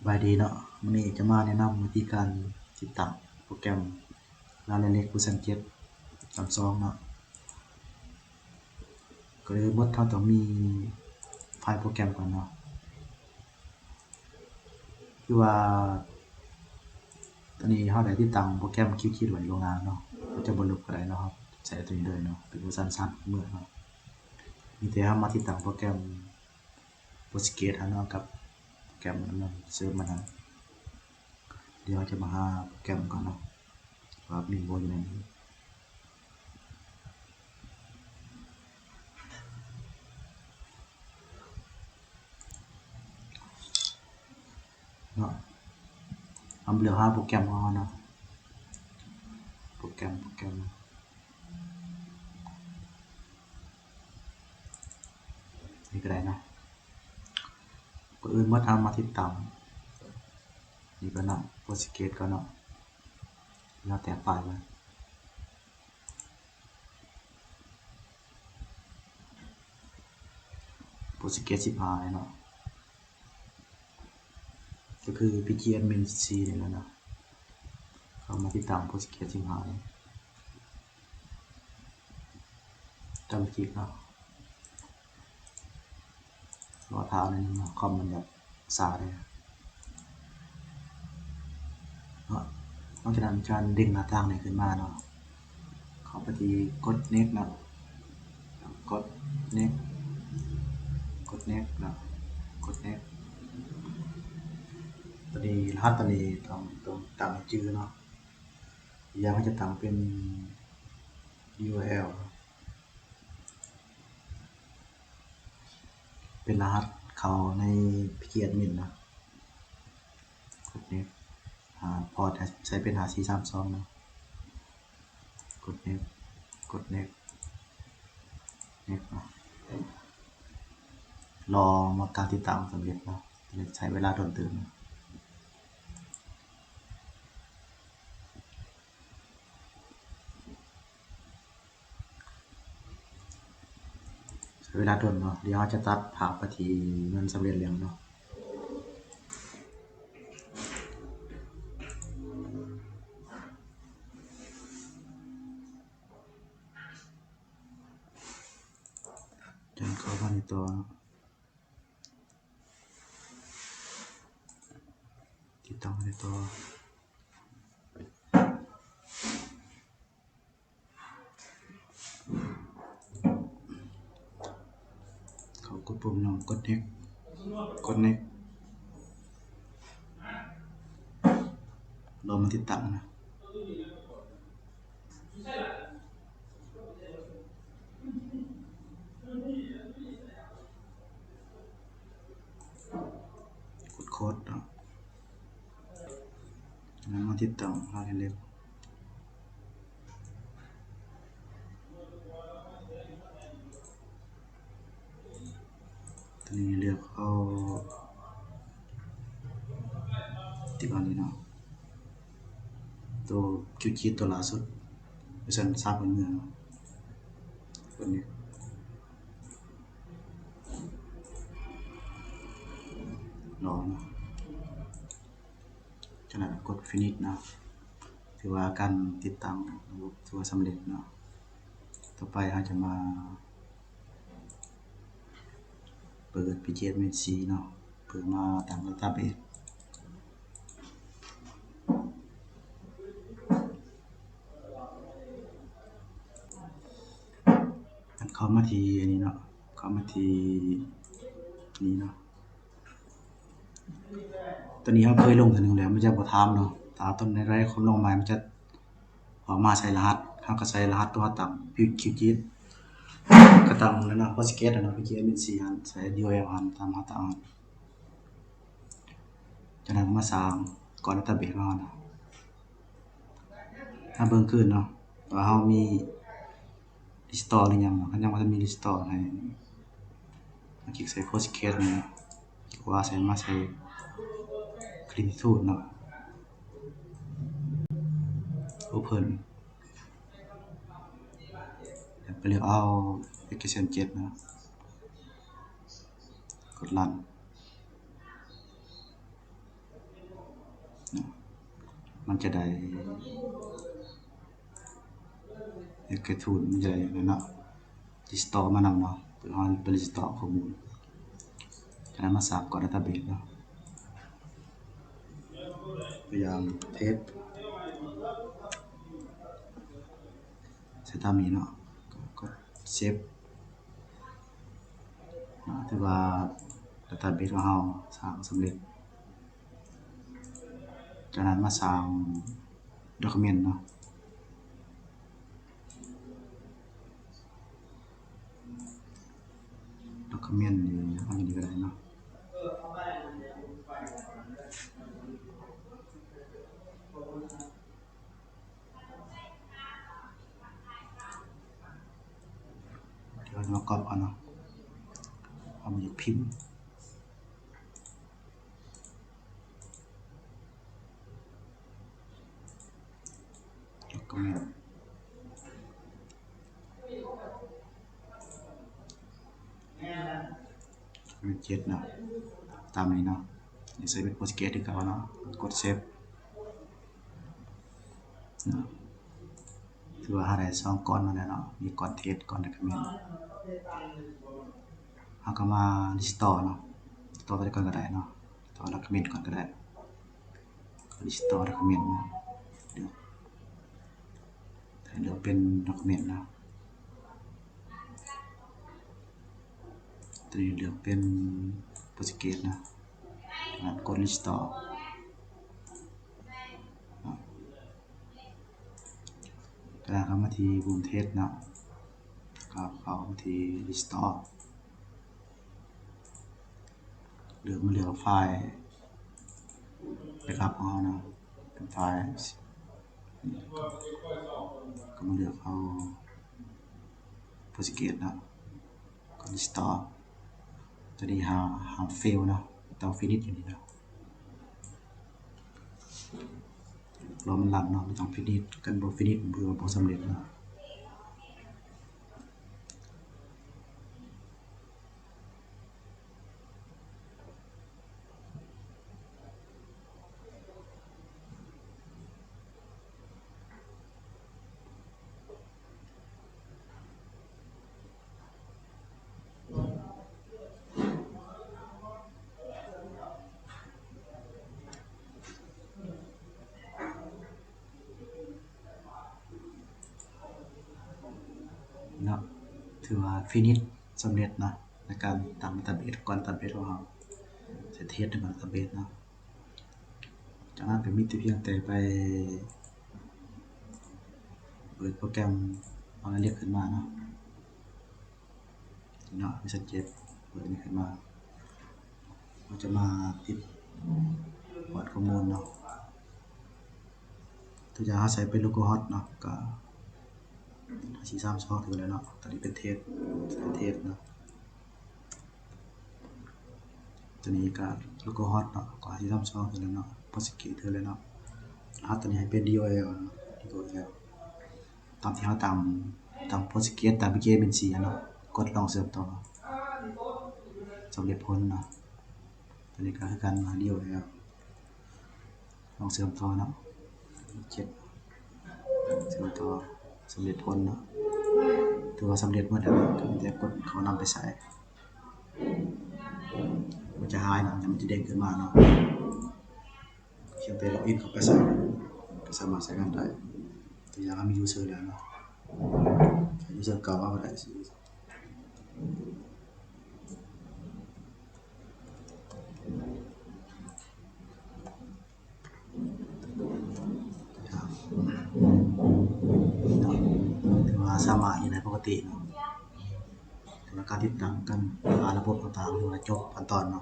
ບາຍດີເນາະ, ມື້ນີ້ຈະມາແນະນຳວິທີການຕິດຕັ້ງໂປຣແກຣມລາວແລະເລັກເວີຊັນເຈັດ ສາມສອງເນາະ. ກ່ອນອື່ນໝົດເຮົາຕ້ອງມີໄຟລ໌ໂປຣແກຣມກ່ອນເນາະ. ຄືວ່າຕອນນີ້ເຮົາໄດ້ຕິດຕັ້ງໂປຣແກຣມຄິວຄິດໄວ້ລ່ວງໜ້າເນາະ, ກໍຈະບໍ່ລົບກໍໄດ້ເນາະ, ເຮົາໃຊ້ຕົວນີ້ເລີຍເນາະ, ເປັນເວີຊັນສາມເມື່ອເນາະ. ມີແຕ່ເຮົາມາຕິດຕັ້ງໂປຣແກຣມໂປຣຊີເກດຫັ້ນເນາະ ກັບໂປຣແກຣມອັນນັ້ນເສີມມັນຫັ້ນ. ດຽວເຮົາຈະມາຫາໂປຣແກຣມກ່ອນເນາະ ວ່າມີບໍ່ຢູ່ໃນນີ້ເນາະ. ເຮົາເລືອກຫາໂປຣແກຣມຂອງເຮົາເນາະ, ໂປຣແກຣມ ໂປຣແກຣມ ນີ້ກໍໄດ້ເນາະ. ກ່ອນອື່ນໝົດເຮົາມາຕິດຕັ້ງນີ້ກ່ອນເນາະ, ໂປຣຊີເກດກ່ອນເນາະ, ແລ້ວແຕ່ໄຟລ໌ເລີຍ. ໂປຣຊີເກດສິບຫ້າເນາະ, ກໍຄືພີຈີແອັດມິນສີ່ນີ້ແຫຼະເນາະ. ເຂົ້າມາຕິດຕັ້ງໂປຣຊີເກດສິບຫ້ານີ້, ດຳຄລິກເນາະ. ລໍຖ້າໜ້ອຍໜຶ່ງເນາະ, ຄອມມັນຢາກຊ້າແດ່ເນາະ. ຫຼັງຈາກນັ້ນຈະດຶງໜ້າຕ່າງນີ້ຂຶ້ນມາເນາະ, ເຂົ້າໄປທີ່ກົດເນັກເນາະ, ກົດເນັກ ກົດເນັກເນາະ, ກົດເນັກ. ຕອນນີ້ລະຫັດຕອນນີ້ຕ້ອງ ຕ້ອງຕັ້ງໃຫ້ຈື່ເນາະ, ຢ່າງເຮົາຈະຕັ້ງເປັນ ຢູເອລ ເປັນລະຫັດເຂົ້າໃນພີຈີແອັດມິນເນາະ. ກົດເນັກ ອ່າ ພອດໃສ່ເປັນຫ້າສີ່ສາມສອງເນາະ, ກົດເນັກ ກົດເນັກ ເນັກເນາະ. ລໍມາການຕິດຕັ້ງສຳເລັດເນາະ, ໃຊ້ເວລາດົນຕື່ມເນາະ. ໃຊ້ເວລາດົນເນາະ, ດຽວເຮົາຈະຕັດພາບໄປທີ່ມັນສຳເລັດແລ້ວເນາະ. ຈາກນັ້ນເຂົ້າມານີ້ຕໍ່ເນາະ, ຕິດຕັ້ງໄປຕໍ່. ເຂົ້າກົດປຸ່ມເນາະ, ກົດເນັກ ກົດເນັກ ລໍມັນຕິດຕັ້ງນະ. ກົດໂຄດເນາະ, ແລ້ວມາຕິດຕັ້ງລາວແລະເລັກ. ຕົວນີ້ເລືອກເອົາຕິດອັນນີ້ເນາະ, ໂຕຄິວຈີດໂຕລ່າສຸດ ເວີຊັນສາມເປັນເມືອງ. ຕົວນີ້ລໍເນາະ, ຈາກນັ້ນກົດຟີນິດເນາະ, ຖືວ່າການຕິດຕັ້ງລະບົບຖືວ່າສຳເລັດເນາະ. ຕໍ່ໄປເຮົາຈະມາເປີດພີຈີແອັດມິນສີ່ເນາະ ເພື່ອມາຕັ້ງດາຕ້າເບສ. ເຂົ້າມາທີ່ອັນນີ້ເນາະ, ເຂົ້າມາທີ່ນີ້ເນາະ. ຕອນນີ້ເຮົາເຄີຍລົງເທື່ອໜຶ່ງແລ້ວ ມັນຈະບໍ່ຖາມເນາະ, ຖ້າຕອນໃດໆຄົນລົງໃໝ່ ມັນຈະອອກມາໃສ່ລະຫັດ, ເຮົາກໍໃສ່ລະຫັດຕົວເຮົາຕັ້ງ ຄິວຈີດ ກໍຕັ້ງນັ້ນນະ ໂປຣຊີເກດຫັ້ນນະ ພີຈີແອັດມິນສີ່ຫັ້ນ ໃສ່ ຢູເອລຫັ້ນ ຕາມເຮົາຕັ້ງຫັ້ນ. ຈາກນັ້ນມາສ້າງກ່ອນດາຕ້າເບສເຮົານະ. ມາເບິ່ງຄືນເນາະ ວ່າເຮົາມີຣີສະຕໍຫຼືຍັງເນາະ, ຄັນຍັງບໍ່ທັນມີຣີສະຕໍໃຫ້ ມາຄລິກໃສ່ໂປຣຊີເກດນີ້ເນາະ, ຄລິກຂວາໃສ່ ມາໃສ່ຄຣີເອດທູລເນາະ, ໂອເພິນ ແລ້ວກໍເລືອກເອົາແອັບພລິເຄຊັນເຈັດເນາະ, ກົດຣັນ. ມັນຈະໄດ້ ເຮັດການທູນມັນຈະໄດ້ນັ້ນເນາະ ຣີສະຕໍມານຳເນາະ ເພື່ອເຮົາໄປຣີສະຕໍຂໍ້ມູນ. ຈາກນັ້ນມາສ້າງກ້ອນດາຕ້າເບສເນາະ ຕົວຢ່າງເທສ ໃສ່ຕາມນີ້ເນາະ ກົດເຊບເນາະ ຖືວ່າດາຕ້າເບສຂອງເຮົາສ້າງສຳເລັດ. ຈາກນັ້ນມາສ້າງດັອກຄິວເມັນເນາະ ດັອກຄິວເມັນນີ້ເອົາຢູ່ນີ້ກໍໄດ້ເນາະ. ດຽວເຮົາກັອບເອົາເນາະ ເຮົາບໍ່ຢາກພິມ ແລ້ວກໍແມ່ນ ແມ່ນເຈັດເນາະ ຕາມນີ້ເນາະ ນີ້ໃສ່ເປັນໂປຣເຊສຄືເກົ່າເນາະ ກົດເຊບເນາະ. ຖືວ່າເຮົາໄດ້ສອງກ້ອນມາແລ້ວເນາະ ມີກ້ອນເທສ ກ້ອນດັອກຄິວເມັນ. ເຮົາກໍມາຣີສະຕໍເນາະ ຣີສະຕໍຕົວນີ້ກ່ອນກໍໄດ້ເນາະ ຣີສະຕໍດັອກຄິວເມັນກ່ອນກໍໄດ້ ຣີສະຕໍດັອກຄິວເມັນເນາະ ເລືອກ ໃຫ້ເລືອກເປັນດັອກຄິວເມັນເນາະ ຕົວນີ້ເລືອກເປັນໂປຣເຊສເນາະ ຈາກນັ້ນກົດຣີສະຕໍເນາະ. ກະເຂົ້າມາທີ່ປຸ່ມເທສເນາະ ກະເຂົ້າມາທີ່ຣີສະຕໍ ເລືອກ ມາເລືອກໄຟລ໌ແບັກອັບຂອງເຮົາເນາະ ເປັນໄຟລ໌ ກະມາເລືອກເອົາໂປຣເຊສເນາະ ກະຣີສະຕໍ ຕົວນີ້ຫ້າມ ຫ້າມເຟວເນາະ ຕ້ອງຟີນິດຢູ່ນີ້ເນາະ. ລໍມັນລັນເນາະ ບໍ່ຕ້ອງຟີນິດ ຄັນບໍ່ຟີນິດ ຖືວ່າບໍ່ສຳເລັດເນາະ. ເນາະ ຖືວ່າຟີນິດສຳເລັດເນາະ ໃນການຕັ້ງດາຕ້າເບສ ກ້ອນດາຕ້າເບສຂອງເຮົາ ໃສ່ເທສໃນກ້ອນດາຕ້າເບສເນາະ. ຈາກນັ້ນກໍມີແຕ່ພຽງແຕ່ໄປເປີດໂປຣແກຣມ ເອົາອັນນີ້ຂຶ້ນມາເນາະ ເນາະ ມີຊັດເຈັດ ເປີດອັນນີ້ຂຶ້ນມາ ເຮົາຈະມາຕິດພອດຂໍ້ມູນເນາະ ຕົວຢ່າງເຮົາໃສ່ເປັນໂລໂກ້ຮອດເນາະ ກໍຫ້າສີ່ສາມສອງຖືກແລ້ວເນາະ ຕົວນີ້ເປັນເທສ ໃສ່ເທສເນາະ. ຕົວນີ້ກະໂລໂກ້ຮອດເນາະ ກໍຫ້າສີ່ສາມສອງຖືກແລ້ວເນາະ ໂປຣເຊສຖືກແລ້ວເນາະ ລະຫັດຕົວນີ້ໃຫ້ເປັນດີໂອແອລເນາະ ດີໂອແອລ ຕາມທີ່ເຮົາຕັ້ງ ຕັ້ງໂປຣເຊສ ຕັ້ງບີເຈເອັມເອັນຊີຫັ້ນເນາະ ກົດລອງເຊື່ອມຕໍ່ ສຳເລັດຜົນເນາະ ຕົວນີ້ກໍຄືກັນເນາະ ດີໂອແອລ ລອງເຊື່ອມຕໍ່ເນາະ ເຈັດ ເຊື່ອມຕໍ່ ສຳເລັດຜົນເນາະ ຖືວ່າສຳເລັດໝົດແລ້ວເນາະ ມີແຕ່ກົດເຂົ້ານຳໄປໃສ່ ມັນຈະຫາຍເນາະ ມັນຈະເດ້ງຂຶ້ນມາເນາະ ພຽງແຕ່ລັອກອິນເຂົ້າໄປໃສ່ ກໍສາມາດໃຊ້ງານໄດ້ ຕົວຢ່າງເຮົາມີຢູເຊີແລ້ວເນາະ ໃຊ້ຢູເຊີເກົ່າເອົາກໍໄດ້. ຖືວ່າສາມາດເຮັດໄດ້ປົກກະຕິເນາະ ສຳລັບການຕິດຕັ້ງ ການຫາລະບົບຕ່າງໆ ຖືວ່າຈົບຂັ້ນຕອນເນາະ.